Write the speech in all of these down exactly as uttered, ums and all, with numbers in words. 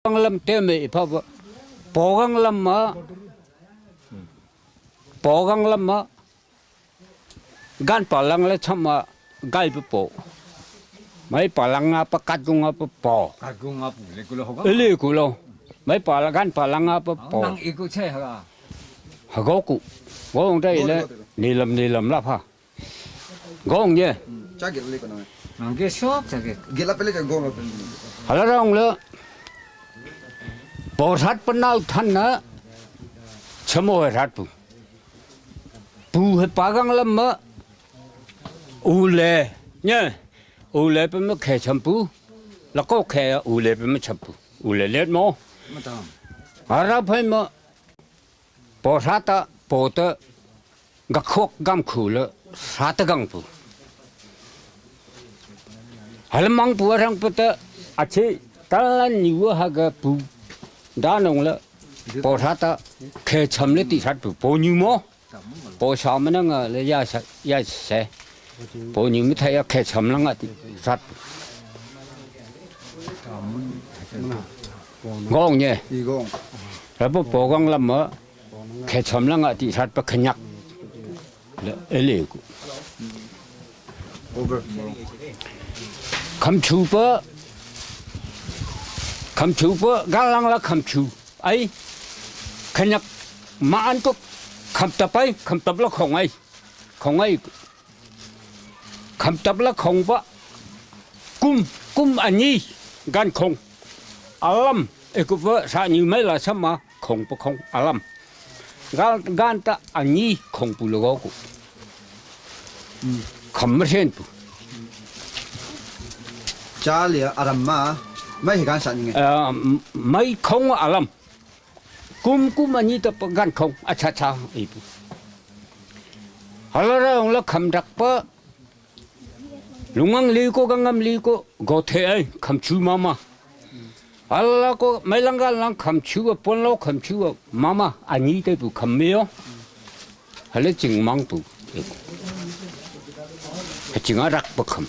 Gang lam te me ipa ba. Po gang lam ma. Po gang lam ma. Gan pa lang le cham ma. Gai pa po. Mai pa lang nga pa kat gung nga pa po. Kat gung nga pu le ku lo ho gang. Ele ku lo. Mai pa la gan pa lang nga pa po. Nang iku che ha. Ha go ku. Gong dai le. Ni lam ni lam la pha. Gong ye. Cha ge le ko na. Nang ge sok cha ge. Ge la pe le cha gong la pe. Hala rong le. Bo sat pa nau than na. Chamo he sat pu. Pu he pa gang lam ma. U le. Nye. U le pe ma khe cham pu. La ko khe u le pe ma cham pu. U le let mo. Ma ta. Ara phai ma. Po sa ta po ta ga khok gam khu le sa ta gang pu. Hal mang pu rang pu ta a chi ta lan ni wa ha ga pu da nong le po sa ta khe cham le ti sat pu po nyu mo. Po sa ma na nga le ya sa ya se. Po nyu mi tha ya khe cham la nga ti sat pu. Gong nye. I gong. Ra po po gang lam ma. Khe cham la nga ti sat pa khanyak. Le ele ku. Over. Kham chu pa. Kham chu pa gang lang la kham chu. Ai. Khanyak ma an ko kham tap ai kham tap la khong ai. Khong ai. Kham tap la khong pa. Kum, kum ani gan khong. Alam, e ku pa sa ni mai la sama khong pa khong alam. Gan, gan ta ani khong pu lo ku. Kham ma sen pu. Cha le aram ma, mai gan sa ni nge. Ah, mai khong alam. Kum kum ani ta pa gan khong, acha cha, ipu. Hala ra ong la kham dak pa. Lungang li ko, gangam li ko, go the ai, kham chu mama. Hala ko, mai lang gan lang kham chu, pon lo kham chu, mama, ani te pu kham me yo. Hala ching mang pu. Ha ching a rak pa kham.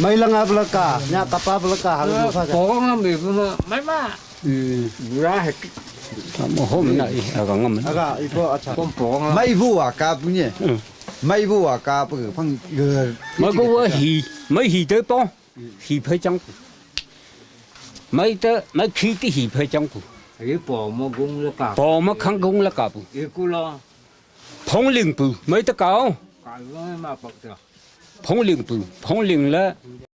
Mai lang ap la ka, nya ka pa la ka, hal du pha. Pong la mi pu ma, mai ma. Bura he. Mo hom na i, aga ngam. Aga, ipo, acha. Pong pong la. Mai bu a ka pu nye. Mai bu a ka pu phang. Mai ko wa hi, mai hi te pong. Hi phai chang. Mai ta, mai khi ti hi phai chang pu. Ai po mo gung la ka. Po mo khang gung la ka pu. I ku la. Phong ling pu, mai ta kao. Ka lo ma pak ta. Phong ling pu, phong ling la.